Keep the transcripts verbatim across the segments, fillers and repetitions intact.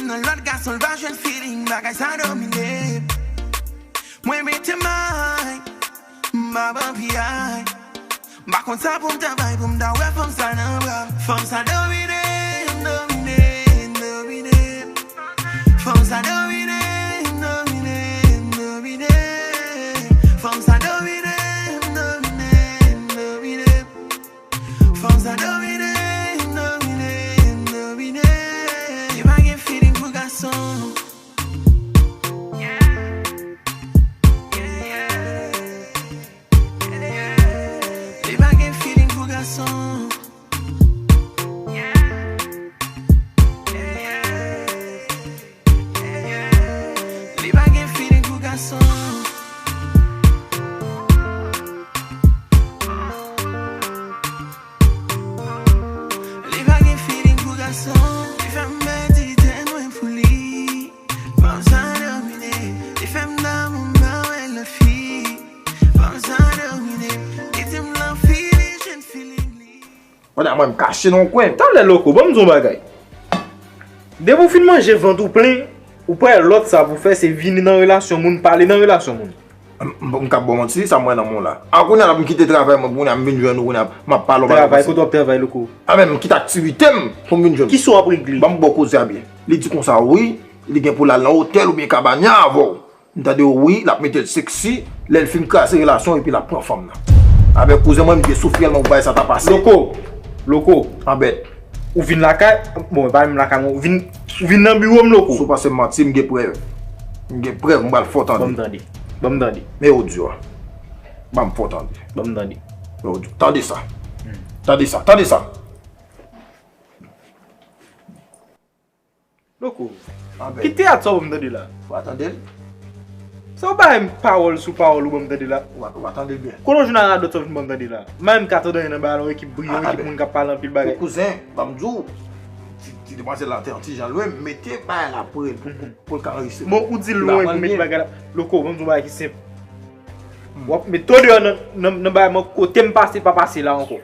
Nan lòt gason l va jwenn feeling, bagay sa domine. Mwen mete may, m pa ban piyay. M pa konn sa pou m ta bay pou m ta wè fanm sa nan bra m. Fanm sa domine, domine, domine. Fanm sa domine, domine, domine. Fanm sa domine, domine, domine. Fanm sa domine, domine, domine. Li pa gen feeling pou gason. Li pa gen feeling pou gason. Li pa gen feeling pou gason. Li pa gen feeling pou gason. Li fè m pèdi tèt mwen pou li. Fanm sa domine. Li fè m damou m pa wè lòt fi. Fanm sa domine. Li di m l anvi li jwenn feeling li. Pandan mwen m kache nan yon kwen. Talè Loko, ban m di w yon bagay. Depi w fin manje vant ou plen, ou pa wè lòt sa pou fè se vini nan relasyon moun, pale nan relasyon moun. M, m, m ka ba w manti, sa m wè nan men w la. A kounye a la pou m kite travay mwen, kounye a m vin jwenn ou, kounye a m ap pale w bagay konsa. Travay, kote w ap travay, Loko? A men m kite aktivite m pou m vin jwenn ou. Kisa w ap regle? Ban m ba w koze a byen. Li di konsa, wi, li gen pou l al nan otèl oubyen kabanya avè w. M tande w, wi, l ap mete l seksi, lè l fin kraze relasyon epi l ap pran fanm nan. Avèk kouzen mwen, m te soufri tèlman pou bagay sa ta pase. Loko, Loko. Anbèt. Ou vin lakay, bon, e pa menm lakay mwen, ou vin, ou vin nan biwo m, Loko. Si w panse m manti, m gen prèv. M gen prèv, m pral fè w tande. Ban m tande. Ban m tande. Men odyo a. Ban m fè w tande. Ban m tande. Men odyo. Tande sa. Hmm. Tande sa, tande sa. Loko. Anbèt. Ki teyat sa w ban m tande la? W pa tande l? Sa w bay m pawòl sou pawòl ou ban m tande la? W pa, w pa tande l byen. Kote w jwenn radòt sa w vin ban m tande la? M pa menm ka tande anyen nan bagay la, yon ekip briyan, yon ekip moun k ap pale anpil bagay. Kouzen, ban m di w, ti, ti demwazèl la te yon ti jan lwen, m mete bagay la pre l pou, pou, pou l ka anrejistre. Bon, ou di l lwen pou mete bagay la. Loko, ban m di w yon bagay ki senp. W ap met to deyò nan, nan, nan bagay mwen, kote m pase pa pase la ankò.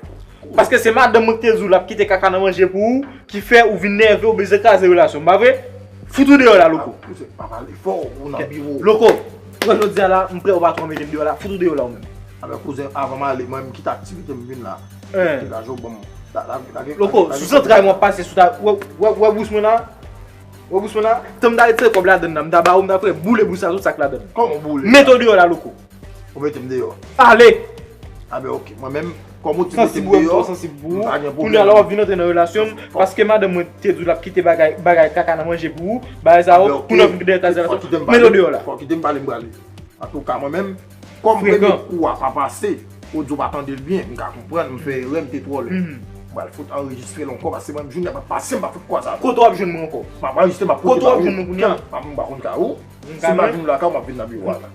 Paske se madanm mwen ki te di w l ap kite kaka nan manje pou ou, ki fè ou vin nève, ou bezwen kraze relasyon m, pa vre? Fout ou deyò la, Loko. Kouzen, pa pale fò, ou nan biwo. Loko, pran jodi a la, m prè ou pa twò mete m deyò la, fout ou deyò la ou menm. Anben kouzen, avan m ale, mwen m kite aktivite m vin la. Degaje w ban m. Loko, sou zantray mwen ap pase sou ta, wè, wè, wè bous mwen la? Wè bous mwen la? Tan m ta retire kòb ladann nan, m ta ba ou, m ta fè boule bous la tout sa k ladann. Kòman boule? Mete w deyò la, Loko. Ou mete m deyò. Ale! Anben, oke. Mwen menm, kòm ou di mete m deyò, m pa gen pwoblèm. Kounye a la, w ap vin antre nan relasyon m, paske madanm mwen te di w l ap kite bagay, bagay kaka nan manje pou ou, bagay sa yo, kounye a w ap vin kite kraze relasyon m. Mete w deyò la. Fò kite m pale, m prale. Antouka, mwen menm, kòm premye kou a pa pase, ou di w pa tande l byen, m ka konprann, m fè erè, m te twò lè. M pral fout anrejistre l ankò, paske mwen menm jounen an p ap pase, m pa fout kwaze avè w. Kote w ap jwenn mwen ankò? M ap anrejistre, m ap pote ba ou. Kote w ap jwenn mwen kounye a? M pa, m pa konn kay ou. Si m pa jwenn ou lakay ou, m ap vin nan biwo a la.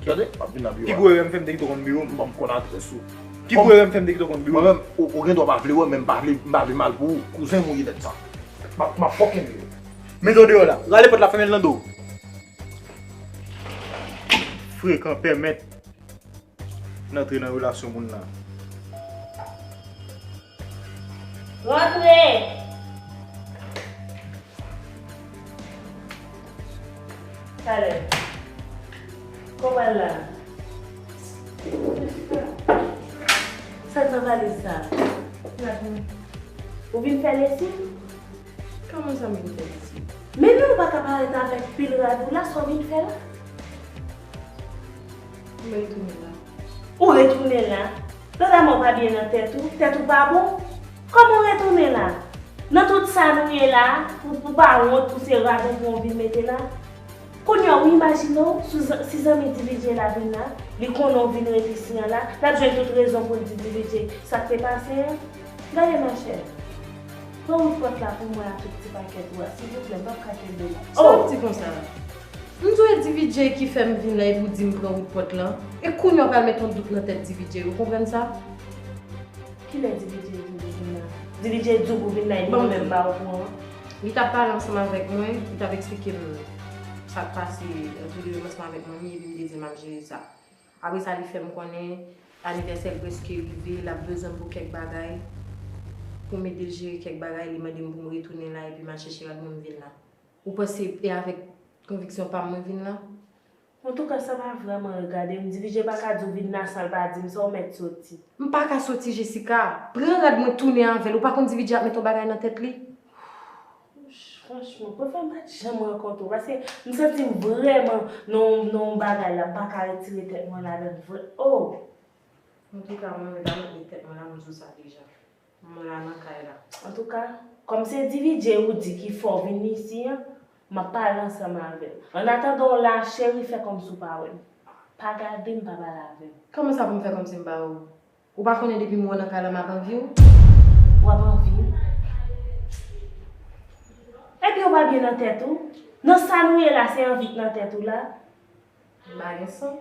Tande? M ap vin nan biwo a. Pi gwo erè m fè, m te kite w konn biwo m. Bon, m konn adrès ou. Pi gwo erè m fè, m te kite w konn biwo m. Mwen menm, ou, ou gen dwa pa vle wè m, men m pa vle, m pa vle mal pou ou. Kouzen m ou ye nèt sa. M ap, m ap fucking vle. Mete w deyò la. Rale pòt la, fèmen l nan do w. Frekan, pèmèt n antre nan relasyon moun nan. Rantre! Talè. Kòman la? Sa k nan valiz sa? Ou vin fè lesiv? Kòman sa m vin fè lesiv? Men non, ou pa ka parèt avèk pil rad ou la, sa w vin fè la? M retounen la. Ou retounen la? Tande, mwen pa byen nan tèt ou? Tèt ou pa bon? Kòman w retounen la? Nan tout sa nou ye la, ou, ou pa wont pou se rad ou pou w vin mete la? Kounye a, ou imajine w, si zan-, si zanmi D V J la vin la, li konnen w vin ret isi an la, l ap jwenn tout rezon pou l di D V J sa k te pase an. Gade, machè, pran wout pòt la pou mwen ak tout ti pakèt ou a, silvouplè, m p ap ka kenbe la. Sa w ap di konsa? M di w e D V J ki fè m vin la epi w di m pran wout pòt lan. E kounye a w pral met yon dout nan tèt D V J, ou konprann sa? Kilè D V J di w pou vin la? D V J di w pou vin la epi mwen menm m pa okouran? Li t ap pale ansanm avèk mwen, li t ap eksplike m sa k pase ant li menm ansanm avèk manmi, epi m te di l m ap jere sa. Apre sa, li fè m konnen anivèsè l prèske rive, l ap bezwen m pou kèk bagay, pou m ede l jere kèk bagay, li mande m pou m retounen la, epi m al chèche rad mwen, m vin la. Ou panse e avèk konviksyon pa m mwen vin la? Antouka, sa pa vrèman regade m. D V J pa ka di w vin la san l pa di m sa, ou mèt soti. M pa ka soti, Jessica. Pran rad mwen tounen avè l. Ou pa konn D V J ap mete yon bagay nan tèt li? Franchman, prefè m pa t janm rankontre w, paske m santi m vrèman nan yon, nan yon bagay la, m pa ka retire tèt mwen ladan l vre. Oh! Antouka, mwen menm, pa met tèt mwen la, m di w sa deja. Mwen la nan kay la. Antouka, kòm se D V J ou di ki fè w vin isi an, m ap pale ansanm avè l. Annatandan w la, cheri, fè kòmsi w pa wè m. Pa gade m, pa pale avè m. Kòman sa pou m fè kòmsi m pa wè w? Ou pa konnen depi m wè w nan kay la, m ap anvi w? W ap anvi m? Epi w pa byen nan tèt ou? Nan sa nou ye la, se anvi k nan tèt ou la? M pa gen san.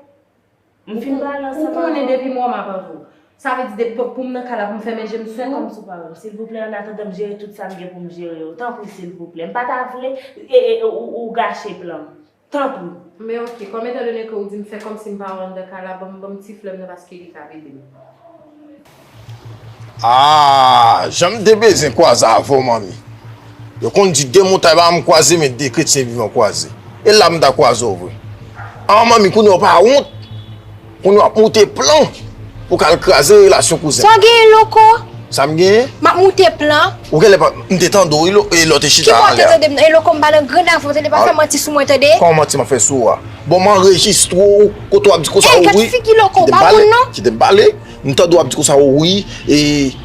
M fin pale ansanm avè w. Ou konnen depi m wè w m ap anvi w. Sa vle di depi pou, pou m nan kay la, pou m fèmen je m sou ou? Fè kòmsi w pa wè m. Silvouplè, annatandan m jere tout sa m gen pou m jere yo. Tanpri, silvouplè. M pa ta vle e, e, ou, ou gache plan m. Tanpri. Men oke, kòm etandone ke ou di m fè kòmsi m pa wè w anndan kay la, ban m, ban m ti flè m nan paske li ka ede m. Ah, jan m te bezwen kwaze avè w, manmi. Yo konn di de montay pa janm kwaze, men de kretyen vivan kwaze. E la m ta kwaze w vre. Ah, manmi, kounye a w pa wont? Kounye a w ap moute plan pou w ka al kraze relasyon kouzen m. Sa w genyen, Loko? Sa m genyen? M ap moute plan. Ou genlè pa, m te tande w, wi, lo-, e lè w te chita anlè a. Ki bò w te tande m nan? E Loko, m pa nan grenn avè w, tande, pa fè manti sou mwen, tande. Kòman manti m ap fè sou ou a? Bon, m anrejistre w, kote w ap di konsa, wi. Ey, gad figi Loko, ou pa bon non. Kite m pale. M tande w ap di konsa, o wi, e,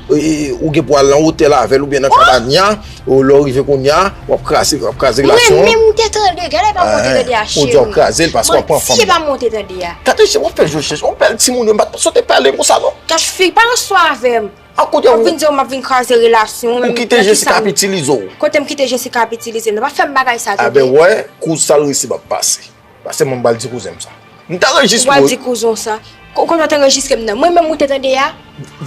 e, e, ou gen pou al nan otèl avè l oubyen nan kabanya, o, lè w rive kounye a, w ap kraze, w ap kraze relasyon an. Mwen menm ou te tande, gade pa monte tande a, cheri. Ou di w ap kraze l paske w ap pran fanm nan. Manti, e pa monte tande a. Gade, cheri, w ap fè je w chèch, yon bèl timoun, yo, m pa t panse w te pale konsa, non. Gad fi, pa nan swa avè m. A kote w ap vin di w m ap vin kraze relasyon, ou kite Jessica ap itilize w. Kote m kite Jessica ap itilize m nan, pa fè m bagay sa, tande. A ben, wè, kou sa l resi m ap pase. Pase mwen m pral di kouzen m sa. M ta anrejistre w. Ou pral di kouzen w sa. Ko-, kote w te anrejistre m nan? Mwen menm ou te tande a?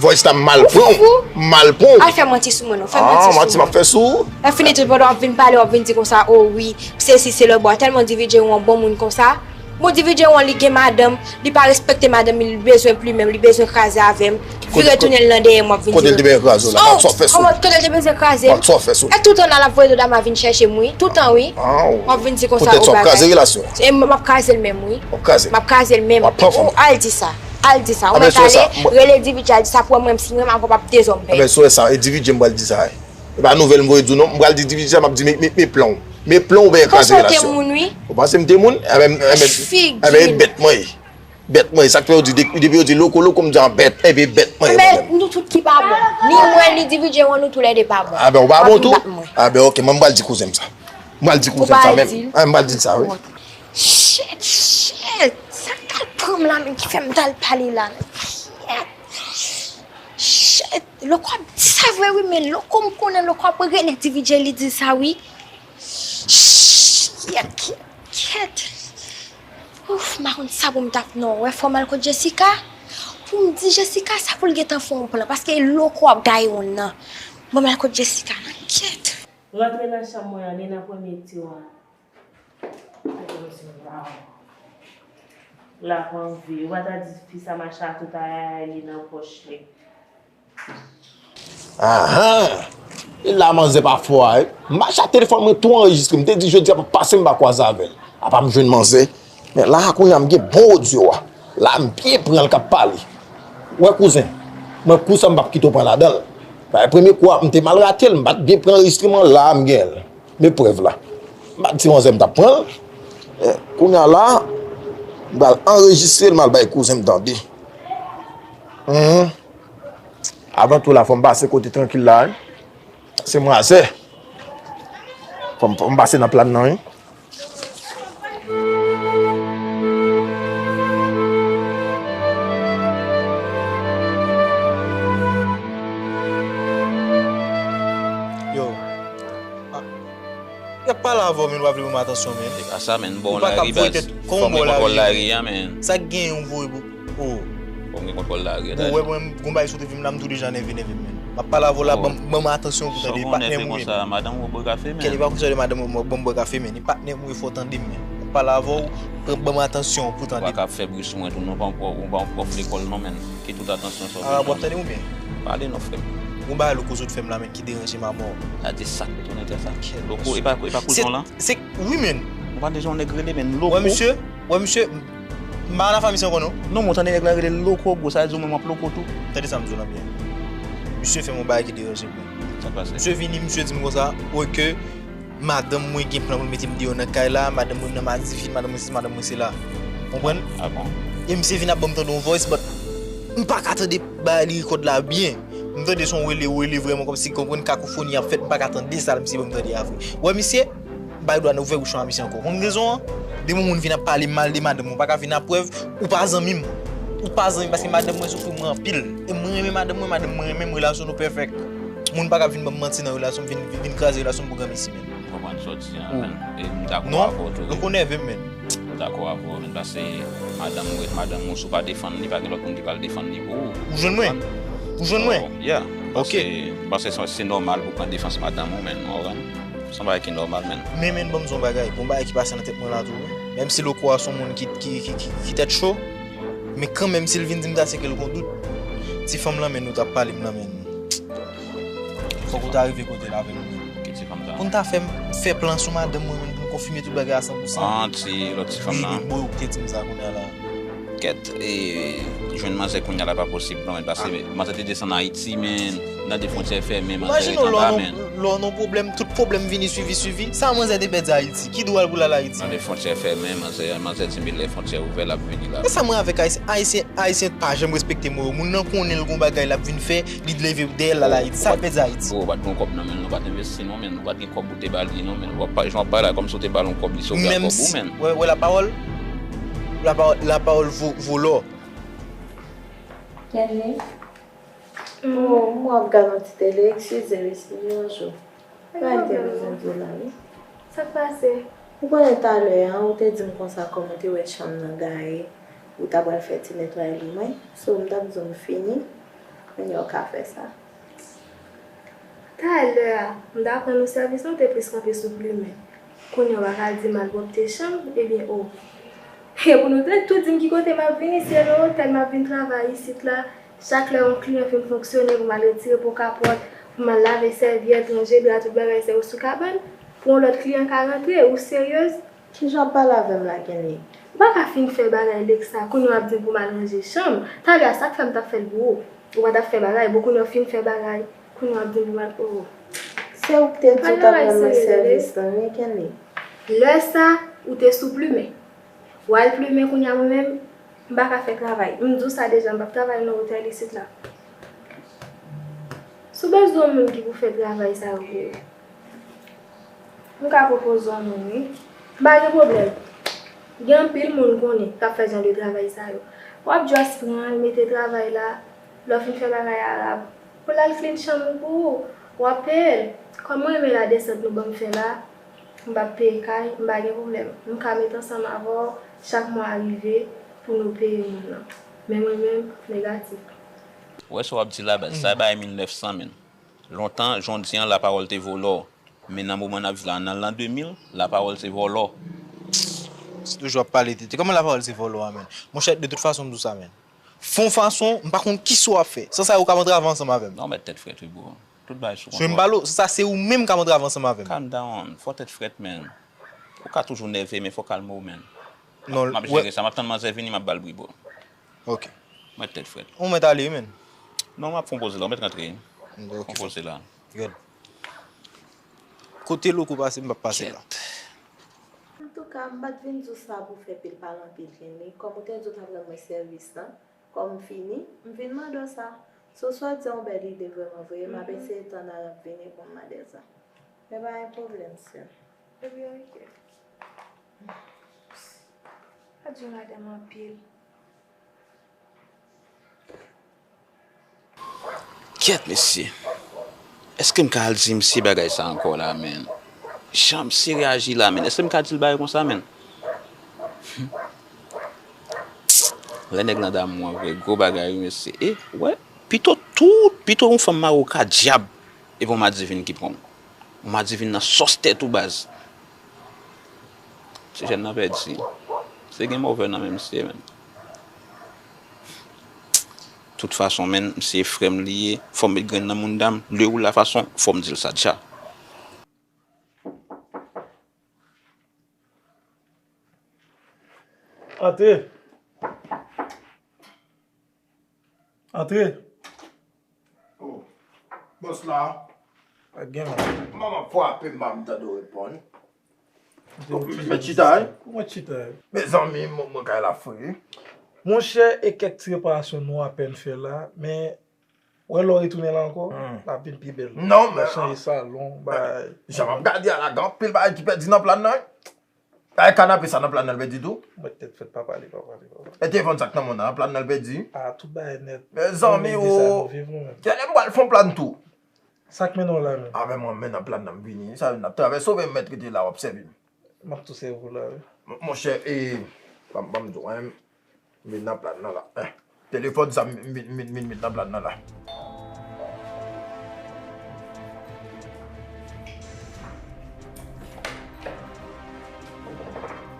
Voice la m mal pran w. M mal pran w. Al fè manti sou mwen non. Fè manti sou mwen. Ah, manti m ap fè sou ou? Lè fini tout pandan w ap vin pale, w ap vin di konsa, o wi, se si se lè bò. Tèlman D V J ou an bon moun konsa. Bon, D V J ou an li gen madanm, li pa respekte madanm li, li bezwen plimen m, li bezwen kraze avè m. Vire tounen l nan dèyè m, w ap vin di. Kote l te bezwen kraze w la? Sa w fè sou li? Kote l te bezwen kraze m? Sa w fè sou li? E toutan la, l ap voye dodama vin chèche m, wi. Toutan, wi. W ap vin di konsa, o bagay. Poutèt sa w ap kraze relasyon an? E m ap kraze l menm, wi. W ap kraze l? M ap kraze l menm. W ap pran fanm nan? Al di sa. Al di sa. Ou mèt ale, rele D V J, al di sa pou wè mwen, si mwen menm ankò p ap dezòm pèp. Enben, si w wè sa, e D V J m pral di sa, wi. E pa nouvèl m voye di w non, m pral di D V J sa, m ap di, men, men, men plan w. Men plan w oubyen kraze relasyon an. Ou panse w te moun, wi? Ou panse m te moun? Enben, enben, enben, e bèt mwen ye. Bèt mwen, sa k fè yo di, de-, depi yo di Loko, Loko, m di an bèt, enben bèt mwen ye mwen menm. Enben, nou tout ki pa bon. Ni mwen, ni D V J, nou toulède pa bon. A ben, ou pa bon tou? W ap vin bat mwen. A ben, oke, mwen m pral di kouzen m sa. M pral di kouzen m sa menm. Ou pa di l? A, m pral di l sa, wi. Shit, shit. Sa k t al pran m la menm ki fè m t al pale la menm? Shit. Shit. Loko ap di sa vre wi, men Loko m konnen Loko ap rele D V J li di sa wi. Shit, kèt, kèt. Ouf, m pa konn sa pou m t ap non. Wè fò m al kot Jessica. Pou m di Jessica sa pou l gentan fè yon plan. Paske Loko ap gaye yon nan. Bon, m al kot Jessica nan kèt. Rantre nan chanm mwen an, li nan premye tiwa. Gade yon ti moun la. La pou anvi. Ou pa ta di fi sa mache a tout ayayay li nan pòch li. Ahan! E la manzè pa fò a, wi. M mache a telefòn mwen tou anrejistre. M te di jodi a p ap pase m pa kwaze avè l. Apa m jwenn manzè. Men la a kounye a m gen bon odyo a. La a m byen pran l k ap pale. Wè kouzen, mwen kou sa m p ap kite w pran ladan l. Paske premye kou a m te mal rate l, m pa t byen pran anrejistreman, la a m gen l. Men prèv la. M pa t di manzè m t ap pran l. Eh, kounye a la, m pral anrejistre l, m al bay kouzen m tande. Humm. Avan tou la, fò m pase kote trankil la, wi. Se mwazel. Fò m, fò m pase nan plan nan, wi. Yo. Ah. Y ap pale avè w, men ou pa vle ban m atansyon, men. Se pa sa, men. Bon, ou pa ka voye tèt kon yon bò lari a, men. Sa k genyen, ou voye pou, oh. Bon, gen kontwòl lari a, bon, tande. Wè, mwen, gon bagay sot epi m la, m tou deja nève, nève m, men. M ap pale avè w la, ban m, ban m atansyon pou tande, patnè m ou ye, men. Madanm ou bwè kafe, men. Kèt, e pa kesyon de madanm ou ban m bwè kafe, men. E patnè m ou ye, fò w tande m, men. M ap pale avè w, pran, ban m atansyon pou tande. Ou pa ka ap fè bri sou mwen tou, non, ou pa yon pwòf, ou pa yon pwòf lekòl, non, men. Kite tout atansyon sa w bezwen. Arab, w ap tande m oubyen? Pale non, frè m. Gon bagay Loko sot fè m la, men, ki deranje m amò. Sa di sa k retounen tè sa. Loko, e pa, e pa kouzon lan? Se, wi, men. Ou pa deja yon nèg rele, men, Loko. Wè, misye, wè, misye, m pa nan fanmi sa ankò, non. Non, mwen tande nèg la rele Loko, bro, sa vle di ou menm w ap Loko tou. Tande sa m di w lan byen. Misye fè m yon bagay ki deranje m, men. Sa k pase? Misye vini, misye di m konsa, wè, ke madanm mwen gen plan pou l mete m deyò nan kay la, madanm mwen nan madivin, madanm mwen sesi, madanm mwen sela. Konprann? Ah bon? E misye vin ap ban m tande yon voice, but m pa ka tande bagay li rekòd la byen. M tande se yon rele, rele vrèman kòmsi, konprann, kakofoni ap fèt, m pa ka tande sa misye ban m tande a vre. Wè misye, bay dwa n ouvè bouch an misye ankò. Konn rezon an? Depi yon moun vin ap pale mal de madanm ou, pa ka vin ap prèv, ou pa zanmi m. Ou pa zanmi m, paske madanm mwen soufri mwen anpil. E mwen renmen madanm mwen, madanm mwen renmen m, relasyon nou pèfèk. Moun pa ka vin ban m manti nan relasyon m, vin, vin, vin kraze relasyon m pou granmesi, men. Konprann sa w di a, men. E m dakò avè w tou, wi. Donk ou nève m, men. M dakò avè w, men, paske madanm ou ret madanm ou, si w pa defann li, pa gen lòt moun ki pral defann li pou ou. Ou jwenn mwen? Ou jwenn mwen? Oh, yeah. Ok. Paske, paske se, se nòmal pou pran defans madanm ou, men, ou konprann? Se yon bagay ki nòmal, men. Men, men, ban m di w yon bagay, gon bagay ki pase nan tèt mwen la tou, wi. Menm si Loko a se yon moun ki, ki, ki, ki, ki tèt cho, men kanmenm, si l vin di m sa, se ke l gon dout. Ti fanm lan, men, nou t ap pale m nan, men. Fòk ou ta rive kote l avè m. Ki ti fanm sa? Pou n ta fè, fè plan sou madanm mwen, men, pou n konfime tout bagay a san pou san. Ah, ti, lòt ti fanm nan. Wi, men, bon, ou te di m sa kounye a la. Kèt, e, jwenn manzè kounye a la pa posib, non, men, paske manzè te desann Ayiti, men, nan de fwontyè fèmen, manzè ret anba, men. Imajine w, lè w nan yon pwoblèm, tout pwoblèm vini swivi, swivi. Sa manzè te pèdi Ayiti? Ki dwa l pou l al Ayiti? Nan de fwontyè fèmen, manzè, manzè di m lè fwontyè ouvè, l ap vini la. E sa mwen avèk Ayisyen, Ayisyen, Ayisyen pa janm respekte mo yo. Moun nan konnen l gon bagay l ap vin fè, li leve dèyè l al Ayiti. Sa l pèdi Ayiti? Bro, ou pa t gon kòb nan men l, ou pa t envesti non, men, ou pa t gen kòb ou te ba li non, men, w ap pa, jan w ap pale la, kòmsi w te ba l yon kòb, li sove a kòb ou, men. Wè, wè lapawòl, lapawòl, lapawòl vo, vo lò. Kenley? Oh, m wè w ap gade yon ti tele, eskize wi si m deranje w. Pa gen pwoblèm non. Sa k pase? Ou konnen talè a, ou te di m konsa kòm ou te wè chanm nan gaye, ou ta pral fè ti netwayaj li mwen. So, m t ap di w m fini, kounye a w ka fè sa. Talè a, m t ap rann ou sèvis, ou te plis kanpe sou plimen. Kounye a w pa ka di m al pwòpte chanm, ebyen o. E pou nou te tout di m ki kote m ap vin isi, e nan otèl m ap vin travay isit la. Chak lè yon kliyan fin fonksyone pou m al retire po kapòt, pou m al lave sèvyèt, ranje dra, tout bagay sa yo sou kabann, pou yon lòt kliyan ka rantre, ou seryez? Kijan w ap pale avè m la, Kenley? Ou pa ka fin fè bagay lèk sa, kounye a w ap di m pou m al ranje chanm. Talè a sa k fè m t ap fè l pou ou. Ou pa t ap fè bagay, bon kounye a w fin fè bagay, kounye a w ap di m pou m al, oh. Se ou k te di w t ap rann mwen sèvis lan, wi, Kenley. Lè sa, ou te sou plimen. W al plimen kounye a mwen menm, m pa ka fè travay. M di w sa deja, m p ap travay nan otèl isit la. Si w bezwen yon moun ki pou fè travay sa yo pou ou, m ka pwopoze w yon moun, wi. M pa gen pwoblèm. Gen anpil moun m konnen k ap fè jan de travay sa yo. W ap just pran l, mete travay la, lè w fin fè bagay a, l ap, pou l al clean chanm ou pou ou. W ap peye l. Kòm mwen renmen ladesant nou ban m fè la, m p ap peye kay, m pa gen pwoblèm. M ka met ansanm avè w, chak mwa a rive, pou nou peye moun nan. Men mwen menm, negatif. Ou wè sa w ap di la, baz, sa bay mil nèf san, men. Lontan, jan w di an, lapawòl te vo lò. Men nan moman n ap viv la, nan lan de mil, lapawòl se vòlò. Se toujou ap pale tete. Kòman lapawòl se vòlò a, men? Monchè, de tout fason, m di w sa, men. Fè yon fason, m pa konn kisa w ap fè. San sa, ou ka antrave ansanm avè m. Non, mèt tèt frèt, wi, bro. Tout bagay sou kontwòl. Jwenn balo, sa se ou menm k ap antrave ansanm avè m. Calm down. Fò tèt frèt, men. Ou ka toujou nève, men fò w kalme w, men. Non, m ap jere sa. M ap tann manzè vini, m ap ba l bri, bro. Ok. Mèt tèt frèt. Ou mèt ale, wi, men. Non, m ap fè yon poze la, ou mèt rantre. Ok. Fè yon poze la. Good. Kote Loko pase, m p ap pase la. Antouka, m pa t vin di w sa pou fè pil pale anpil, Kenley. Kòm ou te di w t ap rann mwen sèvis lan, kòm m fini, m vin mande w sa. So, swa di yon bèl ide vrèman vre, m ap eseye tann a l ap vini pou m mande l sa. Men pa gen pwoblèm, sè. Ebyen, ok. Pa di yon madanm anpil. Kèt, mesye. Èske m ka al di misye bagay sa ankò la, men? Jan misye reyaji la, men. Èske m ka di l bagay konsa, men? Lè nèg lan damou an vre, gwo bagay, wi, mesye. E, wè, pito tout, pito yon fanm mare w ka dyab, epi yon madivin ki pran w. Yon madivin nan sòs tèt ou, baz. Ti jèn nan pèdi. Se gen move nan men misye, men. Tout fason, menn, m se frè m li ye, fò m met grenn nan mounda m, le ou la fason, fò m di l sa dja. Antre. Antre. Oh, bòs la. Pa gen manman. Manman frape m, pa m tande w reponn. Mèt chita, wi. Ou mèt chita, wi. Mezanmi, mwen, mwen kay la fre. Monchè, e kèk ti reparasyon nou apèn fè la, men wè lè w retounen la ankò, l ap vin pi bèl. Non, men chanje salon, bay. Jan m ap gade a la, gen anpil bagay ki pèdi nan plan nan, wi. Ay, kanape sa nan plan nan l pèdi tou. Mwen tèt fèt pa pale, pa pale, pa pale. E telefòn sa k nan men w nan, plan nan l pèdi. A, tout bagay nèt. Mezanmi, o. Kèlè m pral fè yon plan tou. Sa k mennen w la menm? A, men mwen, men nan plan nan m vini. Sa vin ap travèse w, men m mèt rete la, w ap sèvi m. M ap tou sèvi w la, wi. Mon, monchè, e, ban m, ban m di w, en, m vin nan plan nan la. Eh, telefòn sa, m vin, m vin, m vin met nan plan nan la.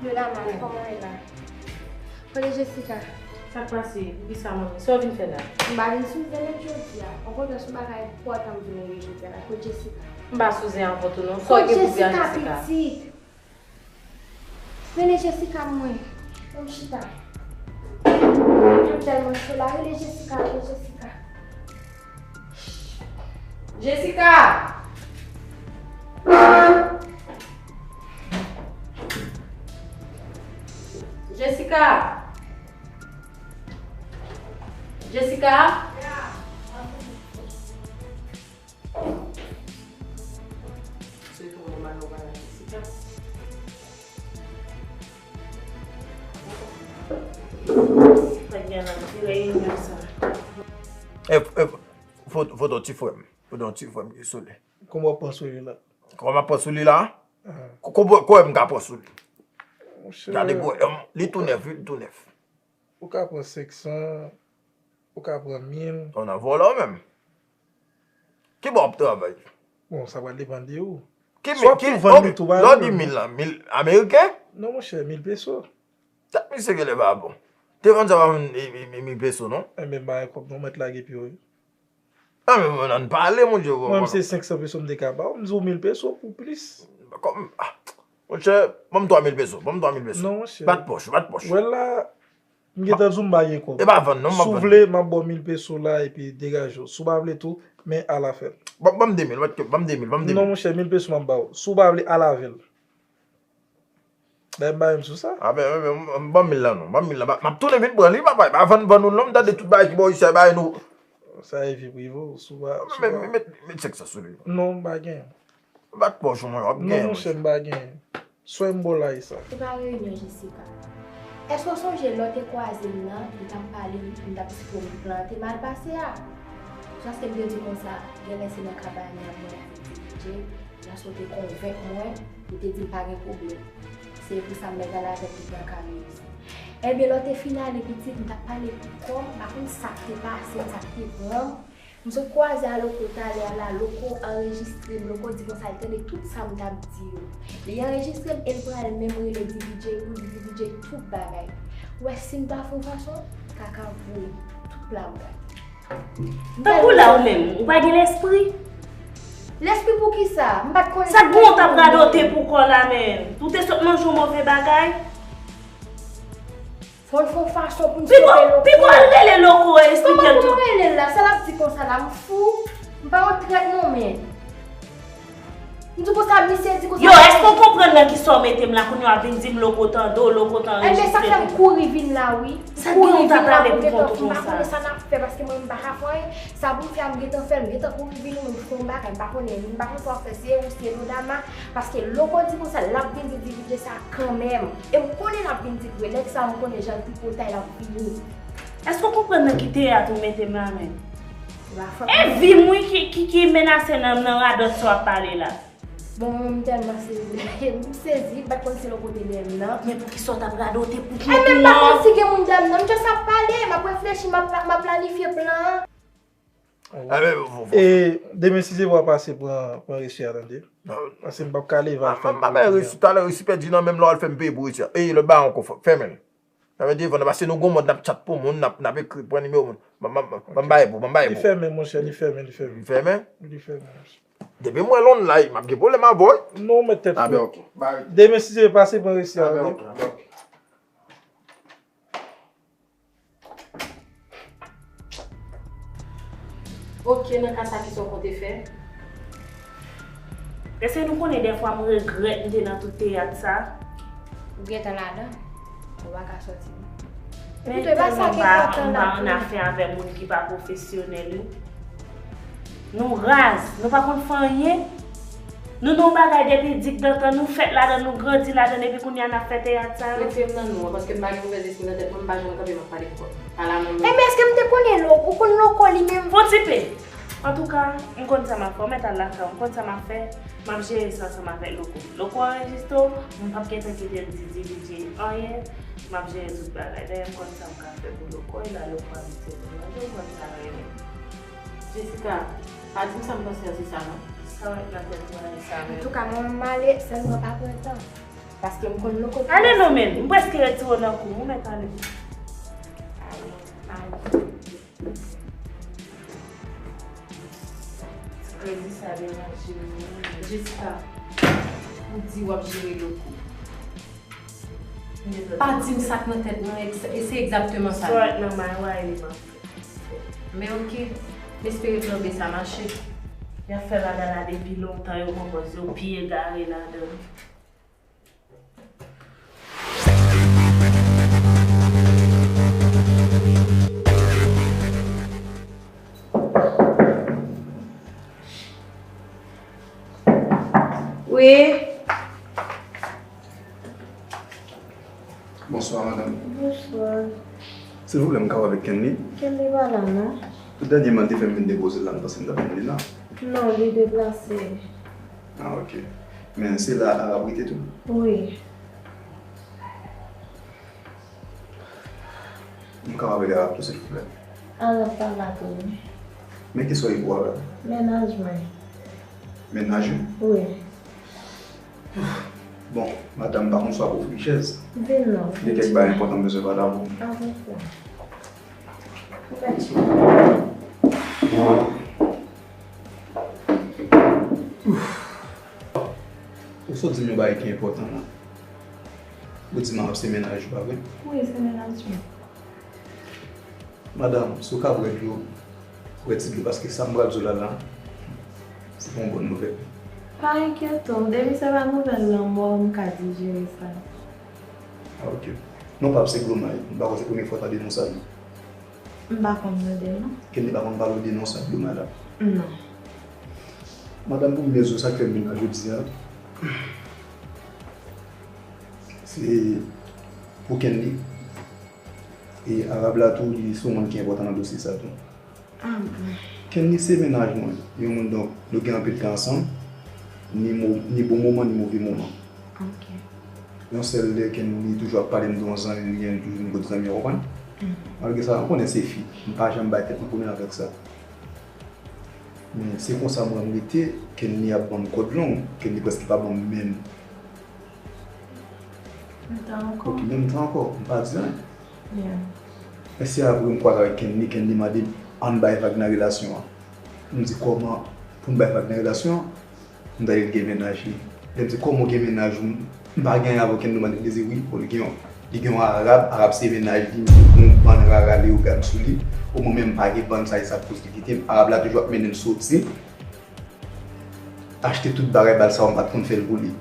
Yo la, manmi, kòman w ye la? Kote Jessica? Sa k pase? Poukisa, manmi? Sa w vin fè la? M pa vin sou zen nèt jodi a. Okontrè, se yon bagay enpòtan m vin regle jodi a la. Kote Jessica? M pa sou zen ankò tou non. Sa w gen pou di a Jessica? Kote Jessica, pitit? Rele Jessica mwen. Ban m chita. M tèlman cho la. Rele Jessica, rele Jessica. Jessica! Jessica! Jessica! Se tou nòmal ou pa la Jessica. Sa k gen nan ti reyinyon sa? E, e, foto, foto ti frè m. Foto ti frè m ki sou li. Kòman w ap pran sou li la? Kòman m ap pran sou li la? Ah. Ko-, ko-, kòman m ka pran sou li? Monchè. Gade gwo, em, li tou nèf, wi, li tou nèf. Ou ka pran senk san, ou ka pran mil. Ou nan vòlò menm. Ki bò w ap travay? Bon, sa pral depann de ou. Ki mil, ki, ok, lè w di mil la, mil ameriken? Non, monchè, mil peso. Tèt misye genlè pa bon. Te vann sa pa vann, e, e, e, mil peso, non? Enben, m pa gen kòb, non, mèt lage pye w, wi. Enben, ann pale, monchè. Mwen, se senk san peso m te ka ba w, m di w mil peso pou plis. Kòm, ah, monchè, ban m twa mil peso, ban m twa mil peso. Non, monchè. Bat pòch, bat pòch. Wè la, m gentan di w m pa gen kòb. E pa vann, non, m ap vann. Si w vle, m ap ba w mil peso la, epi degaje w. Si w pa vle tou, men ala fè l. Ban, ban m de mil, ban m de mil, ban m de mil. Non, monchè, mil peso m ap ba w. Si w pa vle, ala avè l. Bay m, bay m sou sa. A, men, men, men, ban m mil la non. Ban m mil la. M ap tounen vin pran li, papa. E pa vann, vann ou non, m tande tout bagay ki bò isi a, bay nou. Sa e vi prive w, sou pa, sou pa. Men, men, met, met senk san sou li. Non, m pa gen. Bat pòch ou mwen, w ap gen. Non, monchè, m pa gen. Swè m ba w la e sa. Se pa reyinyon, Jessica. Èske w sonje lè w te kwaze m nan, m t ap pale, m t ap eksplike w plan an te mal pase a? Paske m te di konsa, genlè se nan kabann nan mwen avèk D J. Lè sa w te konvenk mwen, ou te di m pa gen pwoblèm. Se pou sa m mèt al avèk ou pou n ka reyisi. Ebyen, lè w te fin ale pitit, m t ap pale pou kò m, m pa konn sa k te pase m, sa k te pran m. M sot kwaze a Loko talè a la, Loko anrejistre m, Loko di konsa l tande tout sa m t ap di yo. Li anrejistre m e l pral menm rele D V J pou l di D V J tout bagay. Ou wè si m pa fè yon fason, kaka voye tout la mwen. Tankou la ou menm, ou pa gen lespri? Lespri pou kisa? M pa t konnen. Sa k gen w t ap radote pou kò la menm? Ou te sot manje yon move bagay? Fò n fè yon fason pou n sove Loko. Piga w rele Loko e eksplike l tou. Kòman pou mwen rele l la? Sa l ap di konsa la, m fou? M pa yon trèt non, men. M di konsa, misye di konsa. Yo, èske w konprann nan kisa w mete m la? Kounye a w ap vin di m Loko tande w, Loko t anrejistre. Enben, sa fè m kouri vin la, wi. Sa gen w ta pale pou kont ou konsa? M pa konnen sa n ap fè, paske mwen, m pa ka fè anyen. Sa pou m fè a, m gentan fè l, m gentan kouri vin ou menm pou fè yon bagay, m pa konnen, m pa konn sa w ap fè, se ou, se Lodama, paske Loko di konsa, l ap vin di, di, di, di sa kanmenm. E m konnen l ap vin di vre, nèg sa, m konnen jan l tripotay, l ap vini. Èske w konprann nan ki teyat ou mete m la menm? E vi m wi ki, ki, ki menase nan, nan radòt sa w ap pale la. Bon, mwen, m tèlman sezi. M sezi, m pa t konn si Loko te dèyè m nan. Men poukisa w t ap radote pou kont ou an? Enben, m pa konn si gen moun dèyè m nan. M just ap pale, m ap reflechi, m ap, m ap planifye plan an. E, demen, si se vwa pase, pran, pran resi a, tande. Paske m p ap ka leve al fè l pou ou. Talè resi pèdi nan men m, lè w al fè m peye pou resi a. E, lòt bagay ankò, fèmen l. Nan men devan nan, paske nou gon mòd n ap chat pou moun, n ap, n ap ekri, pran nimewo moun. Ban, ban, ban, ban m bay pou, ban m bay pou. Li fèmen, monchè, li fèmen, li fèmen. Li fèmen? Li fèmen, monchè. Depi m wè l online, m ap gen pwoblèm avè w. Non, mèt tèt frè. Ah, ben, ok. Bay. Demen, si Dye vle, pase pran resi a, ok? Ah, ben, ok, ah, ben, ok. Ok, nan ka sa, kisa w konte fè? Èske nou konnen dèfwa m regrèt m te nan tout teyat sa? Ou gentan ladan, ou pa ka sòti. Men tèlman m pa, m pa annafè avè moun ki pa pwofesyonèl, wi. Nou raz, nou pa konn fè anyen. Nou nan yon bagay depi digdantan, nou fèt ladan, nou grandi ladan, epi kounye a n ap fè teyat sa yo. Retire m nan nou an, paske m pa gen movèz lespri nan tèt mwen, m pa janm kanpe m ap pale pou kò m. Pa la menm non. Enben, èske m te konnen Loko, ou konn Loko li menm? Fon ti pe. Antouka, m konn sa m ap fè, ou mèt al lakay ou, m konn sa m ap fè, m ap jere sa ansanm avèk Loko. Loko anrejistre w, m p ap gentan kite l di D V D anyen, m ap jere tout bagay. Dayè, m konn sa m ka fè pou Loko, e la Loko abitye pou manje, m konn sa l renmen. Jessica, pa di m sa m panse a se sa non. Sa w ap nan tèt ou a, e sa menm. Antouka, mwen menm m ale, sèlman pa pran tan. Paske m konn Loko. Ale non, men, m prèske retire w nan kou m, ou mèt ale. Ale, ale. Ti kredi sa deranje m wi. Jessica, ou di w ap jere Loko. Pa di m sa k nan tèt mwen, e se egzakteman sa. Sa w ap nan may ou a, e li m ap fè. Men ok, m espere plan B sa mache. Y ap fè bagay la depi lontan, yo pran pòz yo pi egare ladan. Wi. Bonswa, madanm. Bonswa. Silvouplè, m ka pale avèk Kenly? Kenly pa la, non. Tout dènyèman, li te fè m vin depoze l la, m panse m t ap jwenn li la. Non, li deplase. Ah, ok. Men se la Arab rete tou? Wi. M ka pale Arab tou, silvouplè? Arab pa la tou, non. Men kisa w ye pou Arab? Mennaj mwen. Mennaj ou? Wi. Bon, madanm, m pa konn si w ap ofri chèz. Vin non. Gen kèk bagay enpòtan m bezwen pale avè w. Avèk ou. Ou fè chèz. Ou sot di m yon bagay ki enpòtan la. Ou di m Arab se mennaj ou, pa vre? Wi, se mennaj mwen. Madanm, si w ka bwè dlo, bwè ti dlo, paske sa m pral di w la la, se pa yon bòn nouvèl. Pa enkyete w, depi se pa nouvèl lanmò, m ka dijere sa. Ah, ok. Non, pa ap se gwo may. M pa kwè se premye fwa w tande non sa, non. M pa konn tande, non. Kenly pa konn pale w de non sa, gwo may la? Non. Madanm, pou m byen di w, sa k fè m vin la jodi a, se pou Kenly. E Arab la tou, li se yon moun ki enpòtan nan dosye sa tou. Ah bon. Kenly se mennaj mwen. Yon moun, donk, nou gen anpil tan ansanm. Ni mo-, ni bon moman, ni move moman. Ok. Yon sèl lè Kenly toujou ap pale m de yon zanmi li gen, li toujou vin kot zanmi an, konprann? Mhm. Malgre sa, ou konnen se fi. M pa janm bay tèt mwen pwoblèm avèk sa. Men se konsa mwen m rete, Kenly ap ban m kòd long, Kenly prèske pa ban m menm. M tan ankò. Ok, menm tan ankò, m pa di anyen. Yeah. Men se apre m kwaze avèk Kenly, Kenly mande m ann bay vag nan relasyon an. M di kòman pou m bay vag nan relasyon an? M tande l gen mennaj li. Lè m di kòman w gen mennaj ou? M pa gen anyen avè w, Kenly mande m, li di wi, bon, li gen yon, li gen yon Arab, Arab se mennaj li, m di yon bann rara leyogàn sou li. Omwen menm m pa gen bann sa, e sa k koz li kite m. Arab la toujou ap mennen m soti. Achte tout bagay ba l, sa yo m pa t konn fè l pou li.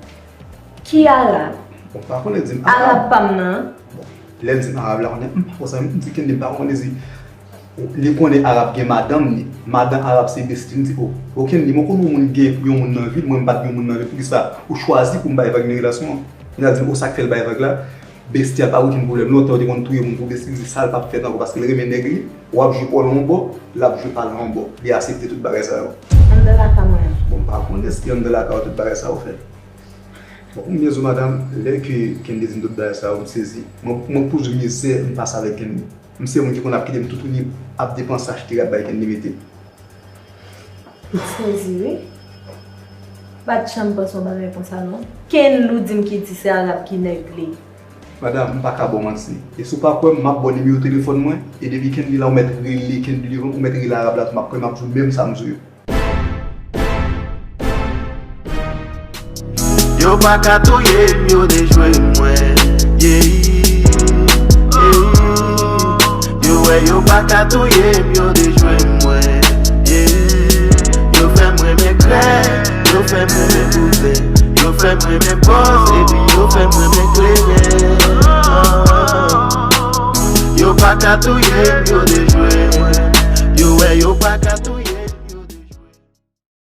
Ki Arab? Bon, m pa konnen, di m Arab. Arab pa m nan. Bon, lè l di m Arab la, konnen m pa konn sa, m di Kenly m pa konnen, di li konnen Arab gen madanm li. Madanm Arab se besti, m di, o, o Kenly, mwen konn yon moun gen yon moun nan vi l, mwen m pa t gen yon moun nan vi l, poukisa ou chwazi pou m bay vag nan relasyon an? Kounye a l di m, o, sa k fè l bay vag la? Besti a pa okenn pwoblèm. Lontan yo te konn touye moun pou besti, li di sa l p ap fè ankò paske l renmen nèg li. W ap jwe pa w lan yon bò, l ap jwe pa l lan yon bò. Li aksepte tout bagay sa yo. Anndan lakay mwen an. Bon, m pa konnen si anndan lakay ou tout bagay sa yo fèt. Bon, pou m byen di w, madanm, lè ke Kenly di m tout bagay sa yo, m sezi. Mwen, mwen pou di w mizè m pase avèk Kenly. M se moun ki konn ap kite m toutouni ap depanse, achte rad bay Kenly mete. Ou sezi wi. Pa t janm panse yon bagay konsa non. Kenlou di m ki di se Arab ki nèg li. Madanm, m pa ka ba w manti. E si w pa kwè m, m ap ba w nimewo telefòn mwen, e depi Kendy la, ou mèt rele Kendy devan m, ou mèt rele Arab la tou, m ap kwè, m ap di w menm sa m di w yo. Yo pa ka touye m, yo dejwe mwen. Yeah, yeah. Yo wè yo pa ka touye m, yo dejwe mwen. Yeah. Yo fè m renmen krèk, yo fè m renmen bouzen. Yo fè m renmen bòz, epi yo fè m renmen kleren. Ah. Yo pa ka touye m, yo dejwe mwen. Yo wè yo pa ka touye